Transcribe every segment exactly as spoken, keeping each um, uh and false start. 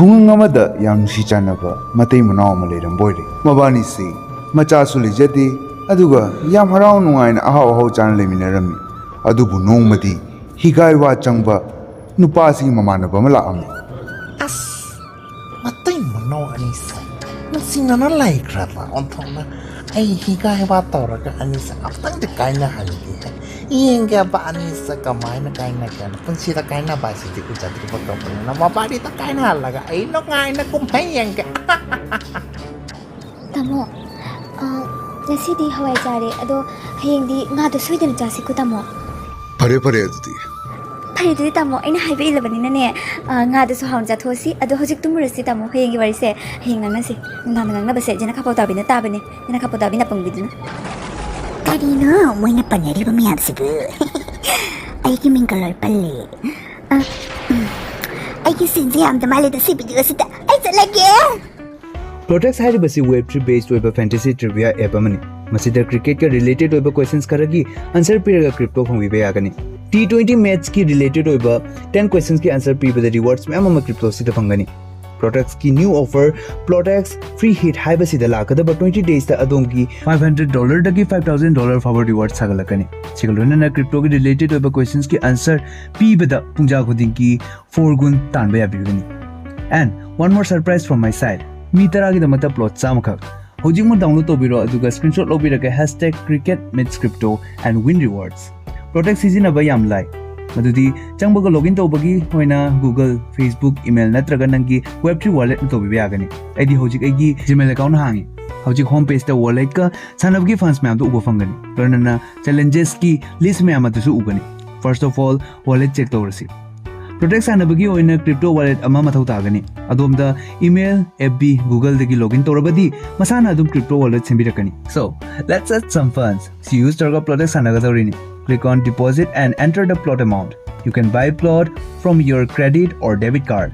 ꯈꯨꯡꯒꯪ ꯑꯃꯗ ꯌꯥꯝ ꯅꯨꯡꯁꯤ ꯆꯥꯟꯅꯕ ꯃꯇꯩ ꯃꯅꯥꯎ ꯑꯃ ꯂꯩꯔꯝꯕ ꯑꯣꯏꯔꯦ꯫ ꯃꯕꯥꯅꯤꯁꯤ ꯃꯆꯥꯁꯨ ꯂꯩꯖꯗꯦ, ꯑꯗꯨꯒ ꯌꯥꯝ ꯍꯔꯥꯎ ꯅꯨꯡꯉꯥꯏꯅ ꯑꯍꯥꯎ ꯑꯍꯥꯎ ꯆꯥꯅ ꯂꯩꯃꯤꯟꯅꯔꯝꯃꯤ꯫ ꯑꯗꯨꯕꯨ ꯅꯣꯡꯃꯗꯤ ꯍꯤꯒꯥꯏ ꯋꯥ ꯆꯪꯕ ꯅꯨꯄꯥꯁꯤꯒꯤ ꯃꯃꯥꯟꯅꯕ ꯑꯃ ꯂꯥꯛꯑꯝꯃꯤ꯫ ꯑꯁ, ꯃꯇꯩ ꯃꯅꯥꯎ ꯑꯅꯤꯁꯦ ꯅꯨꯡꯁꯤꯅꯅ ꯂꯩꯈ꯭ꯔꯕ ꯑꯣꯟꯊꯣꯛꯅ꯫ ꯑꯩ ꯍꯤꯒꯥꯏ ꯋꯥ ꯇꯧꯔꯒ ꯑꯅꯤꯁꯦ ꯑꯝꯇꯪꯗꯤ ꯀꯥꯏꯅꯍꯟꯒꯦ꯫ ꯌꯦꯡꯒꯦꯕ ꯑꯅꯤꯁꯦ ꯀꯃꯥꯏꯅ ꯀꯥꯏꯅꯒꯦꯅ꯫ ꯄꯨꯟꯁꯤꯗ ꯀꯥꯏꯅꯕ ꯍꯥꯏꯁꯤꯗꯤ ꯎꯖꯗ꯭ꯔꯤꯕ ꯀꯝꯄꯅꯤꯅ ꯃꯕꯥꯅꯤꯗ ꯀꯥꯏꯅꯍꯜꯂꯒ ꯑꯩ ꯅꯨꯡꯉꯥꯏꯅ ꯀꯨꯝꯍꯩ ꯌꯦꯡꯒꯦ꯫ ꯇꯥꯃꯣ, ꯑ, ꯉꯁꯤꯗꯤ ꯍꯋꯥꯏ ꯆꯥꯔꯦ, ꯑꯗꯣ ꯍꯌꯦꯡꯗꯤ ꯉꯥꯗꯣ ꯁꯣꯏꯗꯅ ꯆꯥꯁꯤꯀꯣ, ꯇꯥꯃꯣ꯫ ꯐꯔꯦ ꯐꯔꯦ ꯑꯗꯨꯗꯤ꯫ ꯐꯔꯦ ꯑꯗꯨꯗꯤ, ꯇꯥꯃꯣ, ꯑꯩꯅ ꯍꯥꯏꯕ ꯏꯜꯂꯕꯅꯤꯅꯅꯦ, ꯑ, ꯉꯥꯗꯨꯁꯨ ꯍꯥꯎꯅ ꯆꯥꯊꯣꯛꯑꯁꯤ꯫ ꯑꯗꯣ ꯍꯧꯖꯤꯛ ꯇꯨꯝꯃꯨꯔꯁꯤ, ꯇꯥꯃꯣ, ꯍꯌꯦꯡꯒꯤ ꯋꯥꯔꯤꯁꯦ ꯍꯌꯦꯡ ꯉꯥꯡꯅꯁꯤ꯫ ꯅꯨꯡꯗꯥꯡꯗ ꯉꯥꯡꯅꯕꯁꯦ ꯖꯦꯅꯈꯥ ꯄꯥꯎꯇꯥꯕꯤꯅ ꯇꯥꯕꯅꯦ꯫ ꯖꯦꯅꯈꯥ ꯄꯥꯎꯇꯥꯕꯤ ꯅꯥꯄꯪꯕꯤꯗꯨꯅ꯫ ꯀꯔꯤꯅꯣ ꯃꯣꯏꯅ ꯄꯟꯅꯔꯤꯕ ꯃꯌꯥꯝꯁꯤꯕꯨ? ꯑꯩꯒꯤ ꯃꯤꯡꯒ ꯂꯣꯏ ꯄꯜꯂꯦ꯫ ꯑ, ꯎꯝ꯫ ꯑꯩꯒꯤ ꯁꯤꯟꯁꯦ ꯌꯥꯝꯗ ꯃꯥꯜꯂꯦꯗ ꯁꯤ ꯚꯤꯗꯤꯑꯣꯁꯤꯗ꯫ ꯑꯩ ꯆꯠꯂꯒꯦ꯫ Protex ꯍꯥꯏꯔꯤꯕꯁꯤ ꯋꯦꯕ ꯊ꯭ꯔꯤ ꯕꯦꯁ ꯑꯣꯏꯕ ꯐꯦꯟꯇꯦꯁꯤ ꯇ꯭ꯔꯤꯚꯤꯌꯥ ꯑꯦꯞ ꯑꯃꯅꯤ꯫ ꯃꯁꯤꯗ ꯀ꯭ꯔꯤꯀꯦꯠꯀ ꯔꯤꯂꯦꯇꯦꯗ ꯑꯣꯏꯕ ꯀꯣꯏꯁꯟꯁ ꯈꯔꯒꯤ ꯑꯟꯁꯔ ꯄꯤꯔꯒ ꯀ꯭ꯔꯤꯞꯇꯣ ꯐꯪꯕꯤꯕ ꯌꯥꯒꯅꯤ꯫ ꯇꯤ ꯇ꯭ꯋꯦꯟꯇꯤ ꯃꯦꯠꯁꯀꯤ ꯔꯤꯂꯦꯇꯦꯗ ꯑꯣꯏꯕ ꯇꯦꯟ ꯀꯣꯏꯁꯟꯁꯀꯤ ꯑꯟꯁꯔ ꯄꯤꯕꯗ ꯔꯤꯋꯥꯔꯗꯁ ꯃꯌꯥꯝ ꯑꯃ ꯀ꯭ꯔꯤꯞꯇꯣꯁꯤꯗ ꯐꯪꯒꯅꯤ꯫ Protexꯀꯤ new offer, Protex Free Hit ꯍꯥꯏꯕꯁꯤꯗ ꯂꯥꯛꯀꯗꯕ ꯇ꯭ꯋꯦꯟꯇꯤ ꯗꯦꯖꯇ ꯑꯗꯣꯝꯒꯤ ꯐꯥꯏꯚ ꯍꯟꯗ꯭ꯔꯦꯠ ꯗꯣꯂꯔꯗꯒꯤ ꯐꯥꯏꯚ ꯊꯥꯎꯖꯟ ꯗꯣꯂꯔ ꯐꯥꯎꯕ ꯔꯤꯋꯥꯔꯗ ꯁꯥꯒꯠꯂꯛꯀꯅꯤ꯫ ꯁꯤꯒ ꯂꯣꯏꯅꯅ ꯀ꯭ꯔꯤꯞꯇꯣꯒꯤ ꯔꯤꯂꯦꯇꯦꯗ ꯑꯣꯏꯕ ꯀꯣꯏꯁꯟꯁꯀꯤ ꯑꯟꯁꯔ ꯄꯤꯕꯗ ꯄꯨꯡꯖꯥ ꯈꯨꯗꯤꯡꯒꯤ ꯐꯣꯔ ꯒꯨꯟ ꯇꯥꯟꯕ ꯌꯥꯕꯤꯒꯅꯤ꯫ And one more surprise from my side. ꯃꯤ ꯇꯔꯥꯒꯤꯗꯃꯛꯇ ꯄ꯭ꯂꯣꯠ ꯆꯥꯝꯃꯈꯛ꯫ ꯍꯧꯖꯤꯛꯃꯛ ꯗꯥꯎꯟꯂꯣꯗ ꯇꯧꯕꯤꯔꯣ, ꯑꯗꯨꯒ ꯁ꯭ꯀ꯭ꯔꯤꯟꯁꯣꯠ ꯂꯧꯕꯤꯔꯒ hashtag cricket meets crypto and win rewards꯫ Protect ꯁꯤꯖꯤꯟꯅꯕ ꯌꯥꯝ ꯂꯥꯏ꯫ ꯃꯗꯨꯗꯤ ꯆꯪꯕꯒ ꯂꯣꯒꯏꯟ ꯇꯧꯕꯒꯤ ꯑꯣꯏꯅ Google, Facebook, email ꯅꯠꯇ꯭ꯔꯒ ꯅꯪꯒꯤ ꯋꯦꯕ ꯊ꯭ꯔꯤ ꯋꯥꯂꯦꯠꯅ ꯇꯧꯕꯤꯕ ꯌꯥꯒꯅꯤ꯫ ꯑꯩꯗꯤ ꯍꯧꯖꯤꯛ ꯑꯩꯒꯤ Gmail account ꯍꯥꯡꯉꯤ꯫ ꯍꯧꯖꯤꯛ ꯍꯣꯝ ꯄꯦꯖꯇ ꯋꯥꯂꯦꯠꯀ ꯁꯥꯟꯅꯕꯒꯤ ꯐꯟꯁ ꯃꯌꯥꯝꯗꯣ ꯎꯕ ꯐꯪꯒꯅꯤ꯫ ꯂꯣꯏꯅꯅ ꯆꯦꯂꯦꯟꯖꯦꯁꯀꯤ ꯂꯤꯁ ꯃꯌꯥꯝ ꯑꯗꯨꯁꯨ ꯎꯒꯅꯤ꯫ First of all, wallet check ꯇꯧꯔꯁꯤ꯫ Protect ꯁꯥꯟꯅꯕꯒꯤ ꯑꯣꯏꯅ ꯀ꯭ꯔꯤꯞꯇꯣ ꯋꯥꯂꯦꯠ ꯑꯃ ꯃꯊꯧ ꯇꯥꯒꯅꯤ꯫ ꯑꯗꯣꯝꯗ email, F B, Googleꯗꯒꯤ ꯂꯣꯒꯏꯟ ꯇꯧꯔꯕꯗꯤ ꯃꯁꯥꯅ ꯑꯗꯨꯝ ꯀ꯭ꯔꯤꯞꯇꯣ ꯋꯥꯂꯦꯠ ꯁꯦꯝꯕꯤꯔꯛꯀꯅꯤ꯫ So, let's add some funds꯫ ꯁꯤ ꯌꯨꯁ ꯇꯧꯔꯒ Protect ꯁꯥꯟꯅꯒꯗꯧꯔꯤꯅꯤ꯫ Click on deposit and enter the plot amount. You can buy plot from your credit or debit card.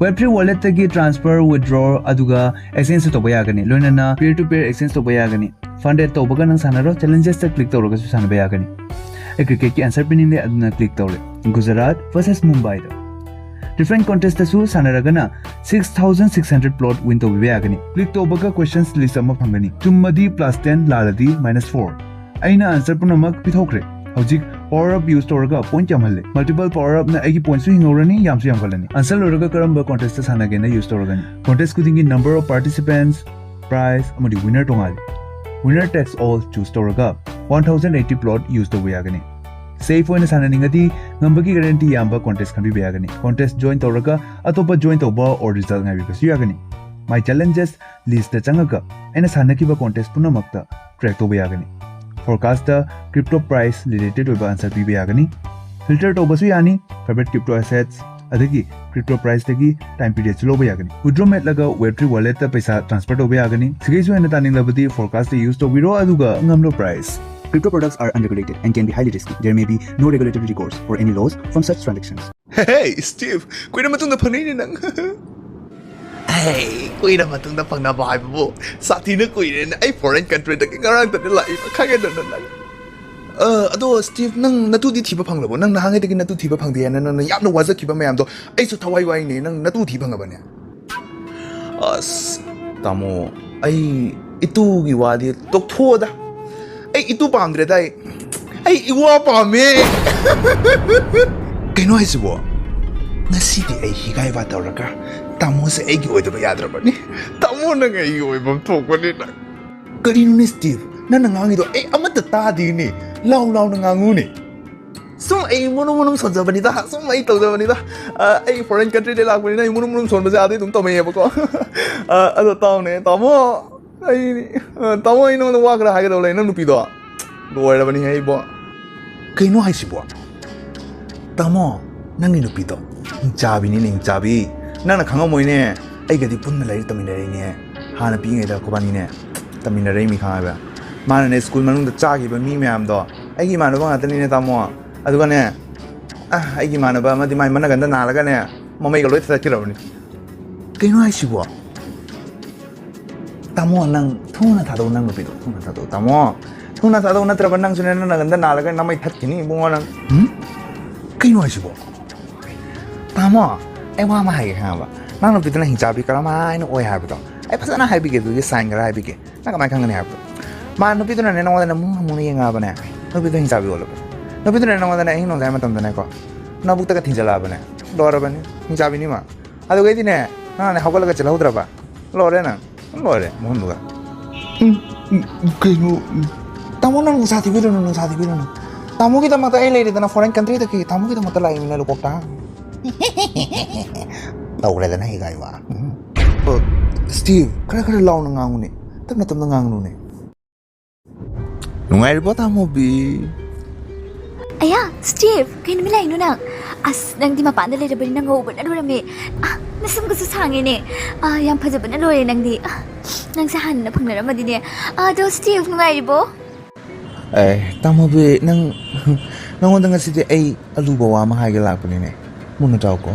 Web three ꯋꯥꯂꯦꯠꯇꯒꯤ transfer, withdraw, ꯑꯗꯨꯒ ꯑꯦꯛꯁꯆꯦꯟꯖꯁꯨ ꯇꯧꯕ ꯌꯥꯒꯅꯤ꯫ ꯂꯣꯏꯅꯅ peer to peer exchange ꯇꯧꯕ ꯌꯥꯒꯅꯤ꯫ ꯐꯟ ꯔꯦꯠ ꯇꯧꯕꯒ ꯅꯪ ꯁꯥꯟꯅꯔꯣ, ꯆꯦꯂꯦꯟꯖꯦꯁꯇ ꯀ꯭ꯂꯤꯛ ꯇꯧꯔꯒꯁꯨ ꯁꯥꯟꯅꯕ ꯌꯥꯒꯅꯤ꯫ ꯑꯩ ꯀ꯭ꯔꯤꯀꯦꯠꯀꯤ ꯑꯟꯁꯔ ꯄꯤꯅꯤꯡꯂꯦ, ꯑꯗꯨꯅ ꯀ꯭ꯂꯤꯛ ꯇꯧꯔꯦ꯫ ꯒꯨꯖꯔꯥꯠ versus ꯃꯨꯝꯕꯥꯏꯗ꯫ Different contest ꯇꯁꯨ ꯁꯥꯟꯅꯔꯒꯅ six thousand six hundred plot win ꯇꯧꯕꯤꯕ ꯌꯥꯒꯅꯤ꯫ Click ꯇꯧꯕꯒ questions list ꯑꯃ ꯐꯪꯒꯅꯤ꯫ ꯆꯨꯝꯃꯗꯤ plus ten, ꯂꯥꯜꯂꯗꯤ minus four꯫ ꯑꯩꯅ answer ꯄꯨꯝꯅꯃꯛ ꯄꯤꯊꯣꯛꯈ꯭ꯔꯦ꯫ ꯍꯧꯖꯤꯛ power up use ꯇꯧꯔꯒ point ꯌꯥꯝꯍꯜꯂꯦ꯫ Multiple power up ꯅ ꯑꯩꯒꯤ point ꯁꯨ ꯍꯤꯡꯍꯧꯔꯅꯤ, ꯌꯥꯝꯁꯨ ꯌꯥꯝꯈꯠꯂꯅꯤ꯫ Answer ꯂꯣꯏꯔꯒ ꯀꯔꯝꯕ contest ꯁꯥꯟꯅꯒꯦꯅ use ꯇꯧꯔꯒꯅꯤ꯫ Contest ꯈꯨꯗꯤꯡꯒꯤ number of participants, prize ꯑꯃꯗꯤ winner ꯇꯣꯉꯥꯜꯂꯤ꯫ Winner takes all choose ꯇꯧꯔꯒ one thousand eighty plot use ꯇꯧꯕ ꯌꯥꯒꯅꯤ꯫ Safe ꯑꯣꯏꯅ ꯁꯥꯟꯅꯅꯤꯡꯉꯗꯤ ꯉꯝꯕꯒꯤ guarantee ꯌꯥꯝꯕ contest ꯈꯟꯕꯤꯕ ꯌꯥꯒꯅꯤ꯫ Contest join ꯇꯧꯔꯒ ꯑꯇꯣꯞꯄ join ꯇꯧꯕ or result ꯉꯥꯏꯕꯤꯕꯁꯨ ꯌꯥꯒꯅꯤ꯫ My challenges list ꯇ ꯆꯪꯉꯒ ꯑꯩꯅ ꯁꯥꯟꯅꯈꯤꯕ contest ꯄꯨꯝꯅꯃꯛꯇ track ꯇꯧꯕ ꯌꯥꯒꯅꯤ꯫ Forecast ꯇ crypto price related ꯑꯣꯏꯕ answer ꯄꯤꯕ ꯌꯥꯒꯅꯤ꯫ Filter ꯇꯧꯕꯁꯨ ꯌꯥꯅꯤ꯫ Favorite crypto assets ꯑꯗꯒꯤ crypto price ꯇꯒꯤ time period ꯁꯨ ꯂꯧꯕ ꯌꯥꯒꯅꯤ꯫ Withdraw ꯃꯦꯠꯂꯒ web three wallet ꯇ ꯄꯩꯁꯥ transfer ꯇꯧꯕ ꯌꯥꯒꯅꯤ꯫ ꯁꯤꯒꯩꯁꯨ ꯍꯦꯟꯅ ꯇꯥꯅꯤꯡꯂꯕꯗꯤ Forecast ꯇ use ꯇꯧꯕꯤꯔꯣ ꯑꯗꯨꯒ ꯉꯝꯂꯣ prize꯫ Crypto products are unregulated and can be highly risky. There may be no regulatory recourse for any loss from such transactions. Hey, Steve! ꯀꯨꯏꯔ ꯃꯇꯨꯡꯗ ꯐꯪꯅꯩꯅꯦ ꯅꯪ꯫ Hey, ꯀꯨꯏꯔ ꯃꯇꯨꯡꯗ ꯐꯪꯅꯕ ꯍꯥꯏꯕꯕꯨ ꯁꯥꯊꯤꯅ ꯀꯨꯏꯔꯦꯅꯦ꯫ ꯑꯩ foreign country ꯗꯒꯤ ꯉꯔꯥꯡꯇꯅꯦ ꯂꯥꯛꯏꯕ, ꯈꯪꯉꯦꯗꯅ ꯅꯪ꯫ ꯑ, ꯑꯗꯣ Steve, ꯅꯪ ꯅꯇꯨꯗꯤ ꯊꯤꯕ ꯐꯪꯂꯕꯣ? ꯅꯪ ꯅꯍꯥꯟꯉꯩꯗꯒꯤ ꯅꯇꯨ ꯊꯤꯕ ꯐꯪꯗꯦ ꯍꯥꯏꯅ ꯅꯪꯅ ꯌꯥꯝꯅ ꯋꯥꯖꯈꯤꯕ ꯃꯌꯥꯝꯗꯣ ꯑꯩꯁꯨ ꯊꯋꯥꯏ ꯋꯥꯏꯅꯦ꯫ ꯅꯪ ꯅꯇꯨ ꯊꯤ ꯐꯪꯉꯕꯅꯦ? ꯑꯁ, ꯇꯥꯃꯣ, ꯑꯩ ꯏꯇꯨꯒꯤ ꯋꯥꯗꯤ ꯇꯣꯛꯊꯣꯛꯑꯣꯗ꯫ ꯑꯩ ꯏꯇꯨ ꯄꯥꯝꯗ꯭ꯔꯦꯗ ꯑꯩ꯫ ꯑꯩ ꯏꯋꯥ ꯄꯥꯝꯃꯦ꯫ ꯀꯩꯅꯣ ꯍꯥꯏꯁꯤꯕꯣ? ꯉꯁꯤꯗꯤ ꯑꯩ ꯍꯤꯒꯥꯏꯕ ꯇꯧꯔꯒ ꯇꯥꯃꯣꯁꯦ ꯑꯩꯒꯤ ꯑꯣꯏꯗꯕ ꯌꯥꯗ꯭ꯔꯕꯅꯤ꯫ ꯇꯥꯃꯣ ꯅꯪ ꯑꯩꯒꯤ ꯑꯣꯏꯕ ꯑꯃ ꯊꯣꯛꯄꯅꯤꯅ꯫ ꯀꯔꯤꯅꯣꯅꯦ Steve? ꯅꯪꯅ ꯉꯥꯡꯉꯤꯗꯣ ꯑꯩ ꯑꯃꯠꯇ ꯇꯥꯗꯦꯅꯦ꯫ ꯂꯥꯎ ꯂꯥꯎꯅ ꯉꯥꯡꯉꯨꯅꯦ꯫ ꯁꯨꯝ ꯑꯩ ꯃꯨꯅꯨꯝ ꯃꯨꯅꯨꯝ ꯁꯣꯟꯖꯕꯅꯤꯗ, ꯁꯨꯝ ꯑꯩ ꯇꯧꯖꯕꯅꯤꯗ꯫ ꯑ, ꯑꯩ foreign country ꯗꯩ ꯂꯥꯛꯄꯅꯤꯅ ꯑꯩ ꯃꯨꯅꯨꯝ ꯃꯨꯅꯨꯝ ꯁꯣꯟꯕꯁꯦ ꯑꯥꯗꯩ ꯑꯗꯨꯝ ꯇꯝꯃꯛꯑꯦꯕꯀꯣ꯫ ꯑ, ꯑꯗꯣ ꯇꯥꯎꯅꯦ, ꯇꯥꯃꯣ꯫ ꯑꯩ, ꯑ, ꯇꯥꯃꯣ, ꯑꯩ ꯅꯉꯣꯟꯗ ꯋꯥ ꯈꯔ ꯍꯥꯏꯒꯗꯕ ꯂꯩ꯫ ꯅꯪ ꯅꯨꯄꯤꯗꯣ ꯂꯣꯏꯔꯕꯅꯤꯍꯦ ꯏꯕꯣ꯫ ꯀꯩꯅꯣ ꯍꯥꯏꯁꯤꯕꯣ? ꯇꯥꯃꯣ, ꯅꯪꯒꯤ ꯅꯨꯄꯤꯗꯣ ꯍꯤꯡꯆꯥꯕꯤꯅꯤꯅꯦ, ꯍꯤꯡꯆꯥꯕꯤ꯫ ꯅꯪꯅ ꯈꯪꯉꯝꯃꯣꯏꯅꯦ, ꯑꯩꯒꯗꯤ ꯄꯨꯟꯅ ꯂꯥꯏꯔꯤꯛ ꯇꯝꯃꯤꯟꯅꯔꯛꯏꯅꯦ꯫ ꯍꯥꯟꯅ ꯄꯤꯛꯏꯉꯩꯗ ꯑꯩꯈꯣꯏꯕꯥꯅꯤꯅꯦ ꯇꯝꯃꯤꯟꯅꯔꯛꯏꯃꯤ, ꯈꯪꯉꯕ? ꯃꯥꯅꯅꯦ school ꯃꯅꯨꯡꯗ ꯆꯥꯈꯤꯕ ꯃꯤ ꯃꯌꯥꯝꯗꯣ ꯑꯩꯒꯤ ꯏꯃꯥꯟꯅꯕ ꯉꯥꯛꯇꯅꯤꯅꯦ, ꯇꯥꯃꯣ꯫ ꯑꯗꯨꯒꯅꯦ, ꯑ, ꯑꯩꯒꯤ ꯏꯃꯥꯟꯅꯕ ꯑꯃꯗꯤ ꯃꯥꯏ ꯃꯅꯒꯟꯗ ꯅꯥꯜꯂꯒꯅꯦ ꯃꯃꯩꯒ ꯂꯣꯏ ꯊꯗꯠꯈ꯭ꯔꯕꯅꯤ꯫ ꯀꯩꯅꯣ ꯍꯥꯏꯁꯤꯕꯣ? ꯇꯥꯃꯣ, ꯅꯪ ꯊꯨꯅ ꯊꯥꯗꯣꯛꯎ, ꯅꯪ ꯅꯨꯄꯤꯗꯣ ꯊꯨꯅ ꯊꯥꯗꯣꯛꯎ, ꯇꯥꯃꯣ꯫ ꯊꯨꯅ ꯊꯥꯗꯣꯛꯎ, ꯅꯠꯇ꯭ꯔꯕ ꯅꯪꯁꯨꯅꯦ ꯅꯅꯒꯟꯗ ꯅꯥꯜꯂꯒ ꯅꯃꯩ ꯊꯠꯈꯤꯅꯤ ꯏꯕꯨꯡꯉꯣ ꯅꯪ꯫ ꯎꯝ? ꯀꯩꯅꯣ ꯍꯥꯏꯁꯤꯕꯣ? ꯇꯥꯃꯣ, ꯑꯩ ꯋꯥ ꯑꯃ ꯍꯥꯏꯒꯦ ꯈꯪꯉꯕ? ꯅꯪ ꯅꯨꯄꯤꯗꯨꯅ ꯍꯤꯡꯆꯥꯕꯤ ꯀꯔꯝꯍꯥꯏꯅ ꯑꯣꯏ ꯍꯥꯏꯕꯗꯣ ꯑꯩ ꯐꯖꯅ ꯍꯥꯏꯕꯤꯒꯦ, ꯑꯗꯨꯒꯤ ꯁꯥꯏꯟ ꯈꯔ ꯍꯥꯏꯕꯤꯒꯦ꯫ ꯅꯪ ꯀꯃꯥꯏꯅ ꯈꯪꯒꯅꯤ ꯍꯥꯏꯕꯗꯣ? ꯃꯥ ꯅꯨꯄꯤꯗꯨꯅꯅꯦ ꯅꯉꯣꯟꯗꯅꯦ ꯃꯨꯟꯅ ꯃꯨꯟꯅ ꯌꯦꯡꯉꯛꯑꯕꯅꯦ꯫ ꯅꯨꯄꯤꯗꯣ ꯍꯤꯡꯆꯥꯕꯤ ꯑꯣꯜꯂꯕꯅꯦ꯫ ꯅꯨꯄꯤꯗꯨꯅ ꯅꯉꯣꯟꯗꯅꯦ ꯑꯍꯤꯡ ꯅꯣꯡꯌꯥꯏ ꯃꯇꯝꯗꯅꯦꯀꯣ ꯅꯕꯨꯛꯇꯒ ꯊꯤꯟꯖꯜꯂꯛꯑꯕꯅꯦ꯫ ꯂꯣꯏꯔꯕꯅꯤ, ꯍꯤꯡꯆꯥꯕꯤꯅꯤ ꯃꯥ꯫ ꯑꯗꯨꯒꯩꯗꯤꯅꯦ ꯅꯪꯅꯅꯦ ꯍꯧꯒꯠꯂꯒ ꯆꯦꯜꯍꯧꯗ꯭ꯔꯕ? ꯂꯣꯏꯔꯦ ꯅꯪ, ꯂꯣꯏꯔꯦ ꯃꯐꯝꯗꯨꯒ꯫ ꯎꯝ, ꯎꯝ, ꯀꯩꯅꯣ, ꯎꯝ, ꯇꯥꯃꯣ ꯅꯪ ꯅꯨꯡꯁꯥ ꯊꯤꯕꯤꯔꯨꯅꯨ, ꯅꯨꯡꯁꯥ ꯊꯤꯕꯤꯔꯨꯅꯨ꯫ ꯇꯥꯃꯣꯒꯤꯗꯃꯛꯇ ꯑꯩ ꯂꯩꯔꯤꯗꯅ foreign countryꯗꯒꯤ, ꯇꯥꯃꯣꯒꯤꯗꯃꯛꯇ ꯂꯥꯛꯏꯃꯤꯅ ꯂꯨꯀꯣꯛꯇ꯫ ꯇꯧꯔꯦꯗꯅ ꯍꯤꯒꯥꯏ ꯋꯥ꯫ ꯎꯝ꯫ ꯑ, ꯁ꯭ꯇꯤꯚ, ꯈꯔ ꯈꯔ ꯂꯥꯎꯅ ꯉꯥꯡꯉꯨꯅꯦ, ꯇꯞꯅ ꯇꯞꯅ ꯉꯥꯡꯉꯨꯅꯦ꯫ ꯅꯨꯡꯉꯥꯏꯔꯤꯕꯣ ꯇꯥꯃꯣꯕꯤ? ꯑꯌꯥ, ꯁ꯭ꯇꯤꯚ, ꯀꯩ ꯅꯨꯃꯤꯠ ꯂꯥꯛꯏꯅꯣ ꯅꯪ? ꯑꯁ, ꯅꯪꯗꯤ ꯃꯄꯥꯟꯗ ꯂꯩꯔꯕꯅꯤꯅ ꯉꯧꯕꯅ ꯂꯣꯏꯔꯝꯃꯦ꯫ ꯑ, ꯅꯁꯝꯒꯁꯨ ꯁꯥꯡꯉꯦꯅꯦ꯫ ꯑ, ꯌꯥꯝ ꯐꯖꯕꯅ ꯂꯣꯏꯔꯦ ꯅꯪꯗꯤ꯫ ꯑ, ꯅꯪꯁꯦ ꯍꯥꯟꯅꯅ ꯐꯪꯅꯔꯝꯃꯗꯤꯅꯦ꯫ ꯑꯗꯣ ꯁ꯭ꯇꯤꯚ, ꯅꯨꯡꯉꯥꯏꯔꯤꯕꯣ? ꯑꯦ, ꯇꯥꯃꯣꯕꯤ, ꯅꯪ, ꯅꯉꯣꯟꯗ ꯉꯁꯤꯗꯤ ꯑꯩ ꯑꯂꯨꯕ ꯋꯥ ꯑꯃ ꯍꯥꯏꯒꯦ ꯂꯥꯛꯄꯅꯤꯅꯦ꯫ ꯃꯨꯟꯅ ꯇꯥꯎꯀꯣ꯫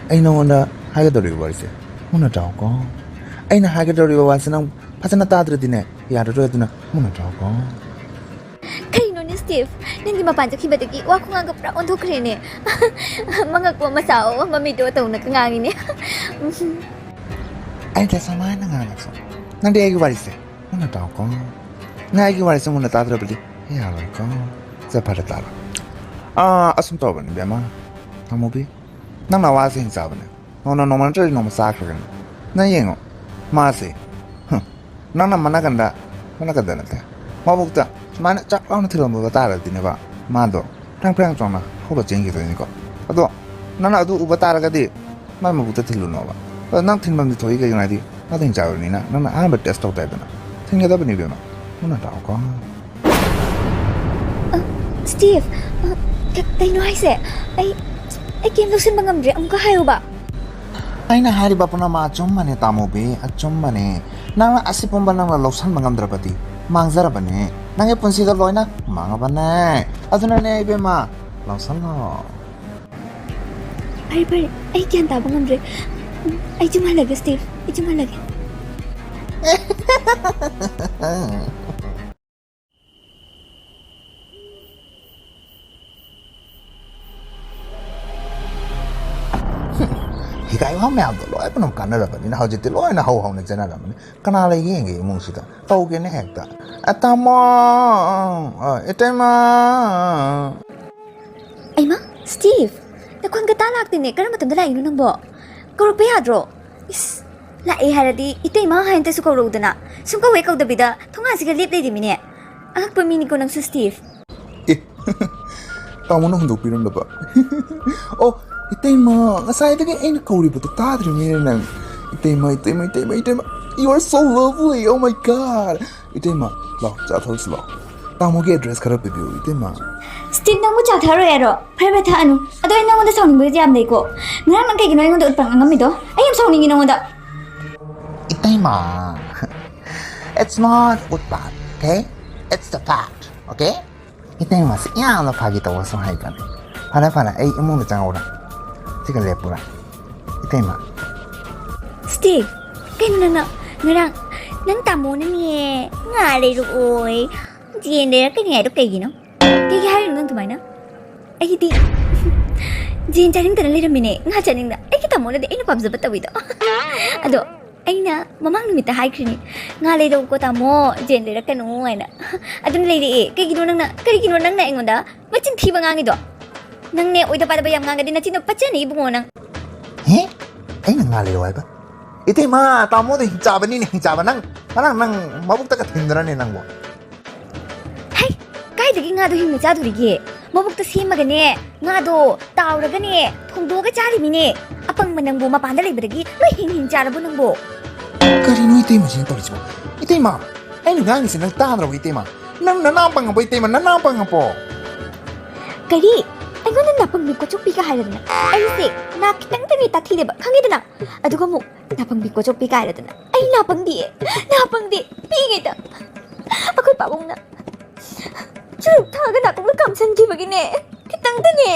ꯑꯩ ꯅꯉꯣꯟꯗ ꯍꯥꯏꯒꯗꯧꯔꯤꯕ ꯋꯥꯔꯤꯁꯦ ꯃꯨꯟꯅ ꯇꯥꯎꯀꯣ꯫ ꯑꯩꯅ ꯍꯥꯏꯒꯗꯧꯔꯤꯕ ꯋꯥꯁꯦ ꯅꯪ ꯐꯖꯅ ꯇꯥꯗ꯭ꯔꯗꯤꯅꯦ, ꯌꯥꯔꯔꯣꯏ, ꯑꯗꯨꯅ ꯃꯨꯟꯅ ꯇꯥꯎꯀꯣ꯫ ꯀꯩꯅꯣꯅꯦ ꯁ꯭ꯇꯤꯚ? ꯅꯪꯗꯤ ꯃꯄꯥꯟ ꯆꯠꯈꯤꯕꯗꯒꯤ ꯋꯥ ꯈꯨꯉꯥꯡꯒ ꯄꯨꯔꯥ ꯑꯣꯟꯊꯣꯛꯈ꯭ꯔꯦꯅꯦ꯫ ꯃꯉꯛꯄ ꯃꯆꯥ ꯑꯣ ꯃꯃꯤꯠꯇꯣ ꯇꯧꯅꯒ ꯉꯥꯡꯉꯤꯅꯦ꯫ ꯑꯩꯗꯤ ꯁꯨꯃꯥꯏꯅ ꯉꯥꯡꯉꯛꯁꯨ꯫ ꯅꯪꯗꯤ ꯑꯩꯒꯤ ꯋꯥꯔꯤꯁꯦ ꯃꯨꯟꯅ ꯇꯥꯎꯀꯣ꯫ ꯅꯪ ꯑꯩꯒꯤ ꯋꯥꯔꯤꯁꯦ ꯃꯨꯟꯅ ꯇꯥꯗ꯭ꯔꯕꯗꯤ ꯌꯥꯔꯣꯏꯀꯣ꯫ ꯁꯦ, ꯐꯔꯦ, ꯇꯥꯔꯣ꯫ ꯑꯥ, ꯑꯁꯨꯝ ꯇꯧꯕꯅꯤ, ꯕꯦꯝꯃ꯫ ꯇꯥꯃꯣꯕꯤ, ꯅꯪꯅ ꯋꯥꯁꯦ ꯍꯤꯡ ꯆꯥꯕꯅꯦ꯫ ꯅꯣꯡꯃ, ꯅꯣꯡꯃ ꯅꯠꯇ꯭ꯔꯗꯤ ꯅꯣꯡꯃ ꯆꯥꯈ꯭ꯔꯒꯅꯤ꯫ ꯅꯪ ꯌꯦꯡꯉꯣ, ꯃꯥꯁꯦ, ꯍꯨꯝ, ꯅꯪꯅ ꯃꯅꯥꯀꯟꯗ, ꯃꯅꯥꯀꯟꯗ ꯅꯠꯇꯦ, ꯃꯕꯨꯛꯇ ꯁꯨꯃꯥꯏꯅ ꯆꯥꯛ ꯂꯥꯎꯅ ꯊꯤꯜꯂꯝꯕ ꯇꯥꯔꯗꯤꯅꯦꯕ, ꯃꯥꯗꯣ ꯐ꯭ꯔꯦꯡ ꯐ꯭ꯔꯦꯡ ꯆꯣꯡꯅ ꯍꯧꯒꯠ ꯆꯦꯟꯈꯤꯗꯣꯏꯅꯤꯀꯣ꯫ ꯑꯗꯣ ꯅꯪꯅ ꯑꯗꯨ ꯎꯕ ꯇꯥꯔꯒꯗꯤ ꯃꯥꯏ ꯃꯕꯨꯛꯇ ꯊꯤꯜꯂꯨꯅꯣꯕ꯫ ꯑꯗꯣ ꯅꯪ ꯊꯤꯟꯐꯝꯗꯤ ꯊꯣꯛꯏ, ꯀꯩꯒꯤꯅꯣ ꯍꯥꯏꯗꯤ ꯃꯥꯗꯤ ꯍꯤꯡ ꯆꯥꯕꯅꯤꯅ ꯅꯪꯅ ꯑꯍꯥꯟꯕ ꯇꯦꯁ ꯇꯧ ꯇꯥꯏꯗꯅ꯫ ꯊꯤꯟꯒꯗꯕꯅꯤ, ꯏꯕꯦꯝꯃ꯫ ꯃꯨꯟꯅ ꯇꯥꯎꯀꯣ꯫ ꯑ, ꯁ꯭ꯇꯤꯚ, ꯑ, ꯀ-, ꯀꯩꯅꯣ ꯍꯥꯏꯁꯦ? ꯑꯩ, ꯑꯩ ꯀꯩꯝ ꯂꯧꯁꯤꯟꯕ ꯉꯝꯗ꯭ꯔꯦ, ꯑꯃꯨꯛꯀ ꯍꯥꯏꯌꯨꯕ꯫ ꯑꯩꯅ ꯍꯥꯏꯔꯤꯕ ꯄꯨꯝꯅꯃꯛ ꯑꯆꯨꯝꯕꯅꯦ, ꯇꯥꯃꯣꯕꯤ, ꯑꯆꯨꯝꯕꯅꯦ꯫ ꯅꯪꯅ ꯑꯁꯤ ꯄꯨꯝꯕ ꯅꯪꯅ ꯂꯧꯁꯤꯟꯕ ꯉꯝꯗ꯭ꯔꯕꯗꯤ ꯃꯥꯡꯖꯔꯕꯅꯦ꯫ ꯅꯪꯒꯤ ꯄꯨꯟꯁꯤꯗ ꯂꯣꯏꯅ ꯃꯥꯡꯉꯕꯅꯦ꯫ ꯑꯗꯨꯅꯅꯦ, ꯏꯕꯦꯝꯃ, ꯂꯧꯁꯤꯜꯂꯣ꯫ ꯐꯔꯦ, ꯐꯔꯦ, ꯑꯩ ꯒ꯭ꯌꯥꯟ ꯇꯥꯕ ꯉꯝꯗ꯭ꯔꯦ꯫ ꯑꯩ ꯌꯨꯝ ꯍꯜꯂꯒꯦ, ꯁ꯭ꯇꯤꯚ, ꯑꯩ ꯌꯨꯝ ꯍꯜꯂꯒꯦ꯫ ꯏꯀꯥꯏ ꯐꯝ ꯃꯌꯥꯝꯗꯣ ꯂꯣꯏ ꯄꯨꯝꯅꯃꯛ ꯀꯥꯟꯅꯔꯕꯅꯤꯅ ꯍꯧꯖꯤꯛꯇꯤ ꯂꯣꯏꯅ ꯍꯧ ꯍꯧꯅ ꯆꯦꯟꯅꯔꯕꯅꯤ꯫ ꯀꯅꯥ ꯂꯩꯒꯦ ꯌꯦꯡꯒꯦ ꯏꯃꯨꯡꯁꯤꯗ꯫ ꯇꯧꯒꯦꯅꯦ ꯍꯦꯛꯇ꯫ ꯑ, ꯇꯥꯃꯣ! ꯑ, ꯏꯇꯩꯃ! ꯑꯩꯃ, ꯁ꯭ꯇꯤꯚ! ꯅꯈꯣꯟ ꯀꯇꯥ ꯂꯥꯛꯇꯦꯅꯦ꯫ ꯀꯔꯝꯕ ꯃꯇꯝꯗ ꯂꯥꯛꯏꯅꯣ ꯅꯪꯕꯣ? ꯀꯧꯔꯛꯄ ꯌꯥꯗ꯭ꯔꯣ? ꯏꯁ! ꯂꯥꯛꯑꯦ ꯍꯥꯏꯔꯗꯤ ꯏꯇꯩꯃ ꯍꯥꯏꯅꯇꯁꯨ ꯀꯧꯔꯛꯎꯗꯅ꯫ ꯁꯨꯝ ꯀꯧꯋꯦ ꯀꯧꯗꯕꯤꯗ ꯊꯣꯡꯒꯥꯟꯁꯤꯒ ꯂꯦꯞ ꯂꯩꯔꯤꯃꯤꯅꯦ꯫ ꯑꯉꯛꯄ ꯃꯤꯅꯤꯀꯣ ꯅꯪꯁꯨ, ꯁ꯭ꯇꯤꯚ꯫ ꯑꯦ, ꯇꯥꯃꯣꯅ ꯍꯨꯟꯗꯣꯛꯄꯤꯔꯝꯂꯕ? ꯑꯣ, ꯏꯇꯩꯃ, ꯉꯁꯥꯏꯗꯒꯤ ꯑꯩꯅ ꯀꯧꯔꯤꯕꯗꯨ ꯇꯥꯗ꯭ꯔꯤꯕꯅꯤꯅꯦ ꯅꯪ꯫ ꯏꯇꯩꯃ, ꯏꯇꯩꯃ, ꯏꯇꯩꯃ, ꯏꯇꯩꯃ, you are so lovely, oh my God! ꯏꯇꯩꯃ, ꯂꯥꯎ, ꯆꯥ ꯊꯛꯁꯤ ꯂꯥꯎ꯫ ꯇꯥꯃꯣꯒꯤ address ꯈꯔ ꯄꯤꯕꯤꯌꯨ, ꯏꯇꯩꯃ꯫ ꯁ꯭ꯇꯤꯚ, ꯅꯪꯕꯨ ꯆꯥ ꯊꯛꯑꯔꯣꯏ ꯍꯥꯏꯔꯣ? ꯐꯔꯦ, ꯐꯔꯦ, ꯊꯛꯑꯅꯨ꯫ ꯑꯗꯣ ꯑꯩ ꯅꯪꯉꯣꯟꯗ ꯁꯥꯎꯅꯤꯡꯕꯗꯤ ꯌꯥꯝ ꯂꯩꯀꯣ꯫ ꯉꯔꯥꯡ ꯅꯪ ꯀꯩꯒꯤꯅꯣ ꯑꯩꯉꯣꯟꯗ ꯎꯠꯄ ꯉꯥꯡꯉꯝꯃꯤꯗꯣ? ꯑꯩ ꯌꯥꯝ ꯁꯥꯎꯅꯤꯡꯉꯤ ꯅꯪꯉꯣꯟꯗ꯫ ꯏꯇꯩꯃ, it's not ꯎꯠꯄ, okay? It's the fact, okay? ꯏꯇꯩꯃꯁꯦ ꯌꯥꯝꯅ ꯐꯥꯒꯤ ꯇꯧꯕ ꯁꯨꯝ ꯍꯩꯕꯅꯦ꯫ ꯐꯔꯦ, ꯐꯔꯦ, ꯑꯩ ꯏꯃꯨꯡꯗ ꯆꯪꯍꯧꯔꯦ꯫ ꯁꯤꯒ ꯂꯦꯞꯄꯨꯔꯥ? ꯏꯇꯩꯃ꯫ ꯁ꯭ꯇꯤꯚ, ꯀꯩꯅꯣ ꯅꯪꯅ ꯉꯔꯥꯡ ꯅꯪ ꯇꯥꯃꯣꯅꯅꯦ ꯉꯥ ꯂꯩꯔꯛꯑꯣꯏ, ꯌꯦꯟ ꯂꯩꯔꯛꯀꯅꯤ ꯍꯥꯏꯗꯣ ꯀꯩꯒꯤꯅꯣ? ꯀꯩꯒꯤ ꯍꯥꯏꯔꯤꯅꯣ ꯅꯪ ꯑꯗꯨꯃꯥꯏꯅ? ꯑꯩꯗꯤ ꯌꯦꯟ ꯆꯥꯅꯤꯡꯗꯅ ꯂꯩꯔꯝꯃꯤꯅꯦ, ꯉꯥ ꯆꯥꯅꯤꯡꯗ꯫ ꯑꯩꯒꯤ ꯇꯥꯃꯣꯅꯗꯤ ꯑꯩꯅ ꯄꯥꯝꯖꯕ ꯇꯧꯋꯤꯗꯣ꯫ ꯑꯗꯣ ꯑꯩꯅ ꯃꯃꯥꯡ ꯅꯨꯃꯤꯠꯇ ꯍꯥꯏꯈ꯭ꯔꯤꯅꯤ, "ꯉꯥ ꯂꯩꯔꯛꯎꯀꯣ ꯇꯥꯃꯣ, ꯌꯦꯟ ꯂꯩꯔꯛꯀꯅꯨ" ꯍꯥꯏꯅ꯫ ꯑꯗꯨꯝ ꯂꯩꯔꯛꯑꯦ꯫ ꯀꯩꯒꯤꯅꯣ ꯅꯪꯅ, ꯀꯔꯤꯒꯤꯅꯣ ꯅꯪꯅ ꯑꯩꯉꯣꯟꯗ ꯃꯆꯤꯟ ꯊꯤꯕ ꯉꯥꯡꯉꯤꯗꯣ? ꯅꯪꯅꯦ ꯑꯣꯏꯗ ꯄꯥꯗꯕ ꯌꯥꯝ ꯉꯥꯡꯉꯗꯤ ꯅꯆꯤꯟꯗꯣ ꯄꯠꯆꯅꯤ ꯏꯕꯨꯡꯉꯣ ꯅꯪ꯫ ꯍꯦ? ꯑꯩꯅ ꯉꯥ ꯂꯩꯔꯛꯑꯣ ꯍꯥꯏꯕ? ꯏꯇꯩꯃ, ꯇꯥꯃꯣꯗ ꯍꯤꯡꯆꯥꯕꯅꯤꯅꯦ, ꯍꯤꯡꯆꯥꯕ꯫ ꯅꯪ, ꯉꯔꯥꯡ ꯅꯪ ꯃꯕꯨꯛꯇꯒ ꯊꯤꯟꯗ꯭ꯔꯅꯦ ꯅꯪꯕꯣ? ꯍꯩ, ꯀꯥꯏꯗꯒꯤ ꯉꯥꯗꯣ ꯍꯤꯡꯅ ꯆꯥꯗꯣꯔꯤꯒꯦ? ꯃꯕꯨꯛꯇ ꯁꯦꯝꯃꯒꯅꯦ, ꯉꯥꯗꯣ ꯇꯥꯎꯔꯒꯅꯦ, ꯊꯣꯡꯗꯣꯛꯑꯒ ꯆꯥꯔꯤꯃꯤꯅꯦ꯫ ꯑꯄꯪꯕ ꯅꯪꯕꯨ ꯃꯄꯥꯟꯗ ꯂꯩꯕꯗꯒꯤ ꯂꯣꯏ ꯍꯤꯡ ꯍꯤꯡ ꯆꯥꯔꯕꯣ ꯅꯪꯕꯣ? ꯀꯔꯤꯅꯣ ꯏꯇꯩꯃꯁꯤꯅ ꯇꯧꯔꯤꯁꯤꯕꯣ? ꯏꯇꯩꯃ, ꯑꯩꯅ ꯉꯥꯡꯉꯤꯁꯦ ꯅꯪ ꯇꯥꯗ꯭ꯔꯕꯣ ꯏꯇꯩꯃ? ꯅꯪ ꯅꯅꯥ ꯄꯪꯉꯕꯣ ꯏꯇꯩꯃ, ꯅꯅꯥ ꯄꯪꯉꯕꯣ? ꯀꯔꯤ? ꯑꯩꯉꯣꯟꯗ ꯅꯥꯄꯪꯕꯤ ꯀꯣꯆꯣꯛꯄꯤꯒ ꯍꯥꯏꯔꯗꯅ? ꯑꯩꯁꯦ ꯅꯥ ꯈꯤꯇꯪꯗꯅꯦ ꯇꯥꯊꯤꯗꯕ, ꯈꯪꯉꯤꯗꯅ? ꯑꯗꯨꯒ ꯑꯃꯨꯛ ꯅꯥꯄꯪꯕꯤ ꯀꯣꯆꯣꯛꯄꯤ ꯀꯥꯏꯔꯗꯅ? ꯑꯩ ꯅꯥꯄꯪꯗꯤꯌꯦ, ꯅꯥꯄꯪꯗꯤ ꯄꯤꯛꯏꯉꯩꯗ ꯑꯩꯈꯣꯏ ꯄꯥꯕꯨꯡꯅ ꯆꯨꯔꯨꯞ ꯊꯛꯑꯒ ꯅꯥꯀꯣꯡꯅ ꯀꯥꯝꯁꯟꯈꯤꯕꯒꯤꯅꯦ, ꯈꯤꯇꯪꯗꯅꯦ꯫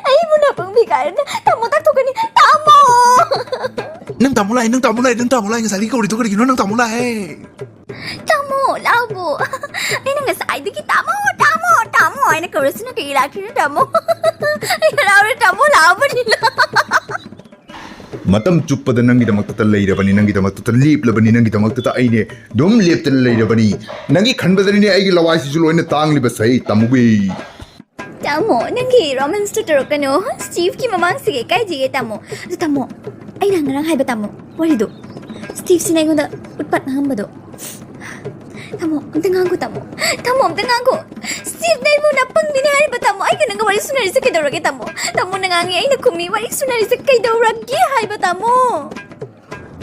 ꯑꯩꯕꯨ ꯅꯥꯄꯪꯕꯤ ꯀꯥꯏꯔꯗꯅ ꯇꯥꯃꯣ ꯇꯥꯛꯊꯣꯛꯀꯅꯤ, ꯇꯥꯃꯣ! ꯅꯪ ꯇꯥꯃꯣ ꯂꯥꯛꯑꯦ, ꯅꯪ ꯇꯥꯃꯣ ꯂꯥꯛꯑꯦ, ꯅꯪ ꯇꯥꯃꯣ ꯂꯥꯛꯑꯦ, ꯉꯁꯥꯏꯗꯒꯤ ꯀꯧꯔꯤꯗꯣ ꯀꯔꯤꯒꯤꯅꯣ? ꯅꯪ ꯇꯥꯃꯣ ꯂꯥꯛꯑꯦ꯫ ꯇꯥꯃꯣ, ꯂꯥꯛꯑꯣ꯫ ꯑꯩꯅ ꯉꯁꯥꯏꯗꯒꯤ "ꯇꯥꯃꯣ, ꯇꯥꯃꯣ, ꯇꯥꯃꯣ" ꯍꯥꯏꯅ ꯀꯧꯔꯁꯤꯅ ꯀꯩꯒꯤ ꯂꯥꯛꯇ꯭ꯔꯤꯅꯣ, ꯇꯥꯃꯣ? ꯑꯩ ꯍꯔꯥꯎꯔꯦ, ꯇꯥꯃꯣ ꯂꯥꯛꯑꯕꯅꯤꯅ꯫ ꯃꯇꯝ ꯆꯨꯞꯄꯗ ꯅꯪꯒꯤꯗꯃꯛꯇ ꯂꯩꯔꯕꯅꯤ, ꯅꯪꯒꯤꯗꯃꯛꯇ ꯂꯦꯞꯂꯕꯅꯤ, ꯅꯪꯒꯤꯗꯃꯛꯇ ꯑꯩꯅꯦ ꯑꯗꯨꯝ ꯂꯦꯞꯇꯅ ꯂꯩꯔꯕꯅꯤ꯫ ꯅꯪꯒꯤ ꯈꯟꯕꯗꯅꯤꯅꯦ ꯑꯩꯒꯤ ꯂꯋꯥꯏꯁꯤꯁꯨ ꯂꯣꯏꯅ ꯇꯥꯡꯂꯤꯕꯁꯦ, ꯇꯥꯃꯨꯕꯤ꯫ ꯇꯥꯃꯣ, ꯅꯪꯒꯤ ꯔꯣꯃꯥꯟꯁꯇꯣ ꯇꯧꯔꯛꯀꯅꯨ꯫ ꯁ꯭ꯇꯤꯚꯀꯤ ꯃꯃꯥꯡꯁꯤꯒ ꯏꯀꯥꯏꯖꯩꯌꯦ, ꯇꯥꯃꯣ꯫ ꯑꯗꯣ, ꯇꯥꯃꯣ, ꯑꯩꯅ ꯉꯔꯥꯡ ꯍꯥꯏꯕ, ꯇꯥꯃꯣ, ꯋꯥꯔꯤꯗꯣ꯫ ꯁ꯭ꯇꯤꯚꯁꯤꯅ ꯑꯩꯉꯣꯟꯗ ꯎꯠꯄꯠ ꯉꯥꯡꯉꯝꯕꯗꯣ꯫ ꯇꯥꯃꯣ, ꯑꯝꯇ ꯉꯥꯡꯈꯣ, ꯇꯥꯃꯣ꯫ ꯇꯥꯃꯣ, ꯑꯝꯇ ꯉꯥꯡꯈꯣ꯫ ꯁ꯭ꯇꯤꯚꯅ ꯑꯩꯕꯨ ꯅꯥꯄꯪꯕꯤꯅꯤ ꯍꯥꯏꯔꯤꯕ, ꯇꯥꯃꯣ꯫ ꯑꯩꯒ ꯅꯪꯒ ꯋꯥꯔꯤ ꯁꯨꯅꯔꯤꯁꯦ ꯀꯩꯗꯧꯔꯒꯦ, ꯇꯥꯃꯣ? ꯇꯥꯃꯣꯅ ꯉꯥꯡꯉꯤ, ꯑꯩꯅ ꯈꯨꯝꯃꯤ, ꯋꯥꯔꯤ ꯁꯨꯅꯔꯤꯁꯦ ꯀꯩꯗꯧꯔꯒꯦ ꯍꯥꯏꯕ, ꯇꯥꯃꯣ?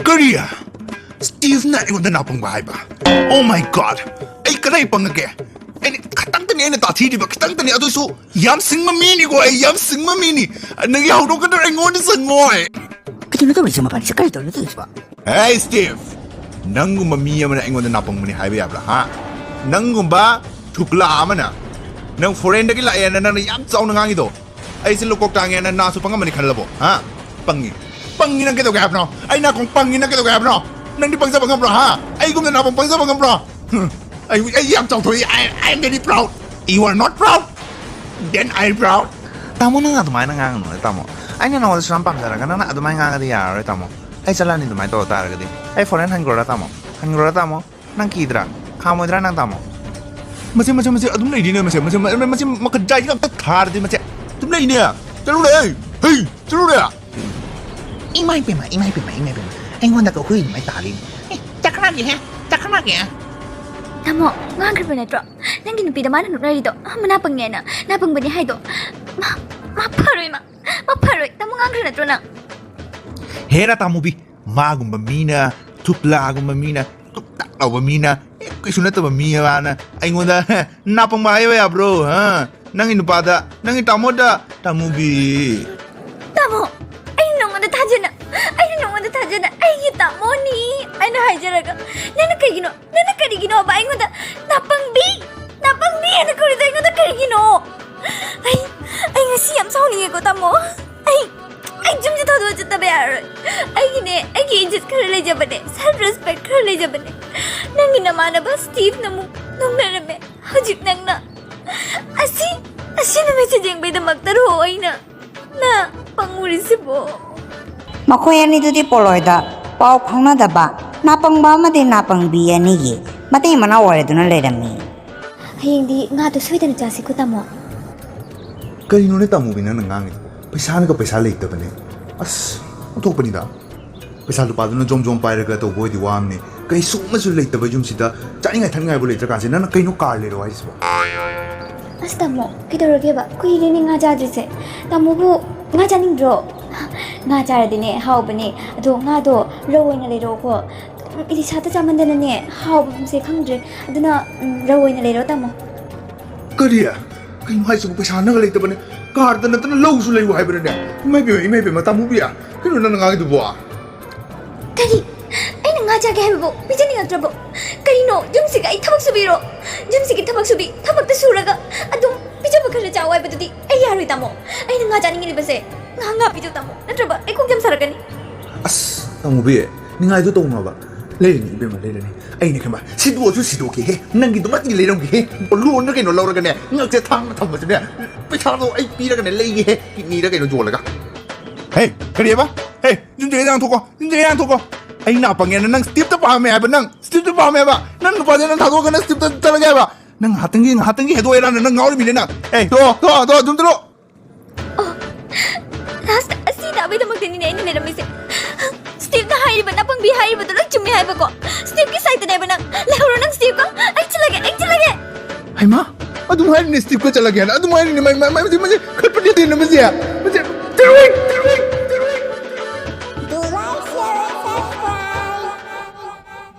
ꯀꯔꯤ? ꯁ꯭ꯇꯤꯚꯅ ꯑꯩꯉꯣꯟꯗ ꯅꯥꯄꯪꯕ ꯍꯥꯏꯕ? Oh my God! ꯑꯩ ꯀꯗꯥꯏ ꯄꯪꯉꯒꯦ? ꯑꯩꯅ ꯈꯤꯇꯪꯇꯅꯤ ꯑꯩꯅ ꯇꯥꯊꯤꯔꯤꯕ, ꯈꯤꯇꯪꯇꯅꯤ, ꯑꯗꯨꯁꯨ ꯌꯥꯝ ꯁꯤꯡꯕ ꯃꯤꯅꯤꯀꯣ, ꯑꯩ ꯌꯥꯝ ꯁꯤꯡꯕ ꯃꯤꯅꯤ꯫ ꯅꯪꯒꯤ ꯍꯧꯗꯣꯛꯀꯗ꯭ꯔꯥ ꯑꯩꯉꯣꯟꯗ ꯆꯪꯉꯣꯏ꯫ ꯀꯩꯅꯣ ꯇꯧꯔꯤꯁꯦ ꯃꯕꯥꯅꯤꯁꯦ? ꯀꯔꯤ ꯇꯧꯔꯤꯅꯣ ꯇꯧꯔꯤꯁꯤꯕꯣ? ꯍꯦ, ꯁ꯭ꯇꯤꯚ! ꯅꯪꯒꯨꯝꯕ ꯃꯤ ꯑꯃꯅ ꯑꯩꯉꯣꯟꯗ ꯅꯥꯄꯪꯕꯅꯤ ꯍꯥꯏꯕ ꯌꯥꯕ꯭ꯔꯥ, ꯍꯥ? ꯅꯪꯒꯨꯝꯕ ꯊꯨꯛꯂꯥ ꯑꯃꯅ, ꯅꯪ ꯐꯣꯔꯦꯟꯗꯒꯤ ꯂꯥꯛꯑꯦꯅ ꯅꯪꯅ ꯌꯥꯝ ꯆꯥꯎꯅ ꯉꯥꯡꯉꯤꯗꯣ, ꯑꯩꯁꯦ ꯂꯨꯀꯣꯛ ꯇꯥꯡꯉꯦꯅ ꯅꯥꯁꯨ ꯄꯪꯉꯝꯃꯅꯤ ꯈꯜꯂꯕꯣ, ꯍꯥ? ꯄꯪꯉꯤ꯫ ꯄꯪꯉꯤ ꯅꯪ ꯀꯩꯗꯧꯒꯦ ꯍꯥꯏꯕꯅꯣ? ꯑꯩ ꯅꯥꯀꯣꯡ ꯄꯪꯉꯤ ꯅꯪ ꯀꯩꯗꯧꯒꯦ ꯍꯥꯏꯕꯅꯣ? ꯅꯪꯗꯤ ꯄꯪꯖꯕ ꯉꯝꯕ꯭ꯔꯣ, ꯍꯥ? ꯑꯩꯒꯨꯝꯅ ꯅꯥꯀꯣꯡ ꯄꯪꯖꯕ ꯉꯝꯕ꯭ꯔꯣ? ꯍꯨꯝ, ꯑꯩ, ꯑꯩ ꯌꯥꯝ ꯆꯥꯎꯊꯣꯛꯏ꯫ I, I am very proud. You are not proud? Then I am proud. ꯇꯥꯃꯣ, ꯅꯪ ꯑꯗꯨꯃꯥꯏꯅ ꯉꯥꯡꯒꯅꯨ, ꯇꯥꯃꯣ꯫ ꯑꯩꯅ ꯅꯉꯣꯟꯗ ꯁꯨꯃꯥꯏꯅ ꯄꯥꯝꯖꯔꯒ ꯅꯪꯅ ꯑꯗꯨꯃꯥꯏꯅ ꯉꯥꯡꯉꯗꯤ ꯌꯥꯔꯔꯣꯏ, ꯇꯥꯃꯣ꯫ ꯑꯩ ꯆꯠꯂꯅꯤ ꯑꯗꯨꯃꯥꯏꯅ ꯇꯧ ꯇꯥꯔꯒꯗꯤ꯫ ꯑꯩ ꯐꯣꯔꯦꯟ ꯍꯟꯈ꯭ꯔꯣꯔꯥ, ꯇꯥꯃꯣ? ꯍꯟꯈ꯭ꯔꯣꯔꯥ, ꯇꯥꯃꯣ? ꯅꯪ ꯀꯤꯗ꯭ꯔꯥ? ꯈꯥꯝꯃꯣꯏꯗ꯭ꯔꯥ ꯅꯪ, ꯇꯥꯃꯣ? ꯃꯁꯤ, ꯃꯁꯤ, ꯃꯁꯤ ꯑꯗꯨꯝ ꯂꯩꯔꯤꯅꯦ, ꯃꯁꯤ, ꯃꯁꯤ, ꯃꯁꯤ, ꯃꯁꯤ ꯃꯈꯠ ꯖꯥꯏꯁꯤꯒ ꯑꯝꯇ ꯊꯥꯔꯗꯤ ꯃꯁꯤ ꯑꯗꯨꯝ ꯂꯩꯅꯦ꯫ ꯆꯠꯂꯨꯔꯦ, ꯍꯩ, ꯆꯠꯂꯨꯔꯦ꯫ ꯏꯃꯥ ꯏꯄꯦꯝꯃ, ꯏꯃꯥ ꯏꯄꯦꯝꯃ, ꯏꯃꯥ ꯏꯄꯦꯝꯃ꯫ ꯑꯩꯉꯣꯟꯗꯒ ꯍꯨꯏ ꯑꯗꯨꯃꯥꯏꯅ ꯇꯥꯜꯂꯤ꯫ ꯑꯦ, ꯆꯠꯈ꯭ꯔꯒꯦꯍꯦ, ꯆꯠꯈ꯭ꯔꯒꯦ꯫ ꯇꯥꯃꯣ, ꯉꯥꯡꯈ꯭ꯔꯕ ꯅꯠꯇ꯭ꯔꯣ? ꯅꯪꯒꯤ ꯅꯨꯄꯤꯗ ꯃꯥꯅ ꯅꯣꯛꯅꯔꯤꯗꯣ, ꯑ, ꯃꯅꯥ ꯄꯪꯉꯦꯅ, ꯅꯥ ꯄꯪꯕꯅꯦ ꯍꯥꯏꯗꯣ꯫ ꯃꯥ, ꯃꯥ ꯐꯔꯣꯏ, ꯃꯥ, ꯃꯥ ꯐꯔꯣꯏ꯫ ꯇꯥꯃꯣ, ꯉꯥꯡꯈ꯭ꯔ ꯅꯠꯇ꯭ꯔꯣ ꯅꯪ? ꯍꯦꯔꯥ ꯇꯥꯃꯨꯕꯤ, ꯃꯥꯒꯨꯝꯕ ꯃꯤꯅ, ꯊꯨꯞꯂꯥꯒꯨꯝꯕ ꯃꯤꯅ, ꯇꯨꯛ ꯇꯥꯛ ꯂꯥꯎꯕ ꯃꯤꯅ, ꯑꯦ, ꯀꯩꯁꯨ ꯅꯠꯇꯕ ꯃꯤ ꯑꯃꯅ ꯑꯩꯉꯣꯟꯗ ꯅꯥꯄꯪꯕ ꯍꯥꯏꯕ ꯌꯥꯕ꯭ꯔꯣ? ꯍꯥ? ꯅꯪꯒꯤ ꯅꯨꯄꯥꯗ, ꯅꯪꯒꯤ ꯇꯥꯃꯣꯗ, ꯇꯥꯃꯨꯕꯤ꯫ ꯇꯥꯃꯣ, ꯑꯩ ꯅꯉꯣꯟꯗ ꯊꯥꯖꯅ, ꯑꯩ ꯅꯉꯣꯟꯗ ꯊꯥꯖꯅ, ꯑꯩꯒꯤ ꯇꯥꯃꯣꯅꯤ ꯑꯩꯅ ꯍꯥꯏꯖꯔꯒ, ꯅꯪꯅ ꯀꯩꯒꯤꯅꯣ, ꯅꯪꯅ ꯀꯔꯤꯒꯤꯅꯣꯕ ꯑꯩꯉꯣꯟꯗ ꯅꯥꯄꯪꯕꯤ, ꯅꯥꯄꯪꯕꯤ ꯍꯥꯏꯅ ꯀꯧꯔꯤꯗꯣ ꯑꯩꯉꯣꯟꯗ ꯀꯔꯤꯒꯤꯅꯣ? ꯑꯩ, ꯑꯩ ꯉꯁꯤ ꯌꯥꯝ ꯁꯥꯎꯅꯤꯡꯉꯦꯀꯣ, ꯇꯥꯃꯣ꯫ ꯑꯩ, ꯑꯩ ꯌꯨꯝꯁꯦ ꯊꯥꯗꯣꯛꯑ ꯆꯠꯇꯕ ꯌꯥꯔꯔꯣꯏ꯫ ꯑꯩꯒꯤꯅꯦ, ꯑꯩꯒꯤ ꯏꯖꯠ ꯈꯔ ꯂꯩꯖꯕꯅꯦ, self respect ꯈꯔ ꯂꯩꯖꯕꯅꯦ꯫ ꯅꯪꯒꯤ ꯅꯃꯥꯟꯅꯕ ꯁ꯭ꯇꯤꯚꯅ ꯑꯃꯨꯛ ꯅꯣꯛꯅꯔꯝꯃꯦ꯫ ꯍꯧꯖꯤꯛ ꯅꯪꯅ ꯑꯁꯤ, ꯑꯁꯤ ꯅꯨꯃꯤꯠꯁꯦ ꯌꯦꯡꯕꯩꯗꯃꯛꯇꯔꯣ ꯑꯩꯅ ꯅ ꯄꯪꯉꯨꯔꯤꯁꯤꯕꯣ? ꯃꯈꯣꯏ ꯑꯅꯤꯗꯨꯗꯤ ꯄꯣꯂꯣꯏꯗ ꯄꯥꯎ ꯐꯥꯎꯅꯗꯕ ꯅꯥꯄꯪꯕ ꯑꯃꯗꯤ ꯅꯥꯄꯪꯕꯤ ꯑꯅꯤꯒꯤ ꯃꯇꯩ ꯃꯅꯥꯎ ꯑꯣꯏꯔꯗꯨꯅ ꯂꯩꯔꯝꯃꯤ꯫ ꯍꯌꯦꯡꯗꯤ ꯉꯥꯗꯣ ꯁꯣꯏꯗꯅ ꯆꯥꯁꯤꯀꯣ, ꯇꯥꯃꯣ꯫ ꯀꯔꯤꯅꯣꯅꯦ ꯇꯥꯃꯨꯕꯤ ꯅꯪꯅ ꯉꯥꯡꯉꯤꯗꯨꯕꯣ? ꯄꯩꯁꯥꯅꯒ ꯄꯩꯁꯥ ꯂꯩꯇꯕꯅꯦ꯫ ꯑꯁ, ꯑꯣꯟꯊꯣꯛꯄꯅꯤꯗ꯫ ꯄꯩꯁꯥ ꯂꯨꯄꯥꯗꯨꯅ ꯖꯣꯝ ꯖꯣꯝ ꯄꯥꯏꯔꯒ ꯇꯧꯕ ꯑꯣꯏꯗꯤ ꯋꯥ ꯑꯃꯅꯤ꯫ ꯀꯩꯁꯨ ꯑꯃꯁꯨ ꯂꯩꯇꯕ ꯌꯨꯝꯁꯤꯗ ꯆꯥꯅꯤꯡꯉꯥꯏ ꯊꯛꯅꯤꯡꯉꯥꯏꯕꯨ ꯂꯩꯇ꯭ꯔꯀꯥꯟꯁꯤꯗ ꯅꯪꯅ ꯀꯩꯅꯣ ꯀꯥꯔ ꯂꯩꯔꯣ ꯍꯥꯏꯁꯤꯕꯣ? ꯑꯁ, ꯇꯥꯃꯣ, ꯀꯩꯗꯧꯔꯒꯦꯕ? ꯀꯨꯏꯔꯦꯅꯦ ꯉꯥ ꯆꯥꯗ꯭ꯔꯤꯁꯦ꯫ ꯇꯥꯃꯣꯕꯨ ꯉꯥ ꯆꯥꯅꯤꯡꯗ꯭ꯔꯣ? ꯉꯥ ꯆꯥꯔꯗꯤꯅꯦ, ꯍꯥꯎꯕꯅꯦ꯫ ꯑꯗꯣ ꯉꯥꯗꯣ ꯔꯧ ꯑꯣꯏꯅ ꯂꯩꯔꯛꯑꯣꯀꯣ꯫ ꯎꯝ, ꯏꯂꯤꯁꯥꯗ ꯆꯥꯃꯟꯗꯅꯅꯦ, ꯍꯥꯎꯕꯁꯦ ꯈꯪꯗ꯭ꯔꯦ꯫ ꯑꯗꯨꯅ, ꯎꯝ, ꯔꯧ ꯑꯣꯏꯅ ꯂꯩꯔꯛꯑꯣ, ꯇꯥꯃꯣ꯫ ꯀꯔꯤ? ꯀꯩꯅꯣ ꯍꯥꯏꯁꯤꯕꯨ? ꯄꯩꯁꯥꯅꯒ ꯂꯩꯇꯕꯅꯦ? ꯀꯥꯔꯗ ꯅꯠꯇꯅ ꯂꯧꯁꯨ ꯂꯩꯌꯨ ꯍꯥꯏꯕꯅꯅꯦ? ꯏꯃꯥ ꯏꯕꯦꯝꯃ, ꯏꯃꯥ ꯏꯕꯦꯝꯃ, ꯇꯥꯃꯨꯕꯤ, ꯀꯩꯅꯣ ꯅꯪꯅ ꯉꯥꯡꯉꯤꯗꯨꯕꯣ? ꯀꯔꯤ? ꯑꯩꯅ ꯉꯥ ꯆꯥꯒꯦ ꯍꯥꯏꯕꯕꯨ ꯄꯤꯖꯅꯤꯡꯉꯛꯇ꯭ꯔꯕꯣ? ꯀꯔꯤꯅꯣ? ꯌꯨꯝꯁꯤꯒ ꯑꯩ ꯊꯕꯛ ꯁꯨꯕꯤꯔꯣ? ꯌꯨꯝꯁꯤꯒꯤ ꯊꯕꯛ ꯁꯨꯕꯤ, ꯊꯕꯛꯇ ꯁꯨꯔꯒ ꯑꯗꯨꯝ ꯄꯤꯖꯕ ꯈꯔ ꯆꯥꯎ ꯍꯥꯏꯕꯗꯨꯗꯤ ꯑꯩ ꯌꯥꯔꯣꯏ, ꯇꯥꯃꯣ꯫ ꯑꯩꯅ ꯉꯥ ꯆꯥꯅꯤꯡꯉꯤꯕꯁꯦ, ꯉꯥ, ꯉꯥ ꯄꯤꯖꯧ, ꯇꯥꯃꯣ꯫ ꯅꯠꯇ꯭ꯔꯕ ꯑꯩ ꯀꯣꯛ ꯌꯥꯝ ꯁꯥꯔꯛꯀꯅꯤ꯫ ꯑꯁ, ꯇꯥꯃꯨꯕꯤ, ꯅꯤꯡꯉꯥꯏꯗꯣ ꯇꯧꯅꯣꯕ꯫ ꯂꯩꯔꯅꯤ ꯏꯕꯦꯝꯃ, ꯂꯩꯔꯅꯤ꯫ ꯑꯩꯅ ꯈꯪꯕ, ꯁꯤꯗꯣꯛꯑꯁꯨ ꯁꯤꯗꯣꯛꯀꯦꯍꯦ꯫ ꯅꯪꯒꯤꯗꯨꯃꯛꯇꯤ ꯂꯩꯔꯝꯒꯦꯍꯦ꯫ ꯂꯣꯟꯗ ꯀꯩꯅꯣ ꯂꯧꯔꯒꯅꯦ, ꯉꯛꯁꯦ ꯊꯥꯡꯅ ꯊꯝꯕꯁꯤꯅꯦ, ꯄꯩꯁꯥꯗꯣ ꯑꯩ ꯄꯤꯔꯒꯅꯦ ꯂꯩꯒꯦꯍꯦ, ꯀꯤꯠꯅꯤꯔ ꯀꯩꯅꯣ ꯌꯣꯜꯂꯒ꯫ ꯍꯦ, ꯀꯔꯤꯑꯕ? ꯍꯦ, ꯌꯨꯝꯗꯒꯤ ꯏꯔꯥꯡ ꯊꯣꯛꯀꯣ, ꯌꯨꯝꯗꯒꯤ ꯏꯔꯥꯡ ꯊꯣꯛꯀꯣ꯫ ꯑꯩ ꯅꯥ ꯄꯪꯉꯦꯅ ꯅꯪ ꯁ꯭ꯇꯤꯞꯇ ꯄꯥꯝꯃꯦ ꯍꯥꯏꯕ, ꯅꯪ ꯁ꯭ꯇꯤꯞꯇ ꯄꯥꯝꯃꯦ ꯍꯥꯏꯕ꯫ ꯅꯪ ꯅꯨꯄꯥꯁꯦ ꯅꯪ ꯊꯥꯗꯣꯛꯑꯒ ꯅꯪ ꯁ꯭ꯇꯤꯞꯇ ꯆꯠꯂꯒꯦ ꯍꯥꯏꯕ꯫ ꯅꯪ ꯉꯥꯏꯍꯥꯛꯇꯪꯒꯤ, ꯉꯥꯏꯍꯥꯛꯇꯪꯒꯤ ꯍꯦꯗꯣꯛꯑꯦꯔꯥꯅ ꯅꯪ ꯉꯥꯎꯔꯤꯃꯤꯅꯦ ꯅꯪ꯫ ꯑꯦ, ꯊꯣꯛꯑꯣ, ꯊꯣꯛꯑꯣ, ꯊꯣꯛꯑꯣ, ꯑꯗꯨꯝ ꯆꯠꯂꯣ꯫ ꯂꯥꯁꯇ ꯑꯁꯤ ꯇꯥꯕꯩꯗꯃꯛꯇꯅꯤꯅꯦ ꯑꯩꯅ ꯂꯩꯔꯝꯃꯤꯁꯦ꯫ ꯁ꯭ꯇꯤꯞꯅ ꯍꯥꯏꯔꯤꯕ, ꯅꯥꯄꯪꯕꯤ ꯍꯥꯏꯔꯤꯕꯗꯣ ꯂꯣꯏ ꯆꯨꯝꯃꯦ ꯍꯥꯏꯕꯀꯣ꯫ ꯁ꯭ꯇꯤꯞꯀꯤ ꯁꯥꯏꯠꯇꯅꯦꯕ ꯅꯪ꯫ ꯂꯩꯍꯧꯔꯣ ꯅꯪ, ꯁ꯭ꯇꯤꯞꯀ꯫ ꯑꯩ ꯆꯠꯂꯒꯦ, ꯑꯩ ꯆꯠꯂꯒꯦ꯫ ꯍꯩꯃꯥ, ꯑꯗꯨꯝ ꯍꯥꯏꯔꯤꯅꯦ ꯁ꯭ꯇꯤꯞꯀ ꯆꯠꯂꯒꯦꯅ, ꯑꯗꯨꯝ ꯍꯥꯏꯔꯤꯅꯦ꯫ ꯃꯥꯏ, ꯃꯥꯏ, ꯃꯥꯏ, ꯃꯁꯤ, ꯃꯁꯤ ꯈꯠꯄꯅꯤ ꯇꯦꯟꯅ ꯃꯁꯤ꯫ ꯃꯁꯤ, ꯆꯠꯂꯣꯏ, ꯆꯠꯂꯣꯏ꯫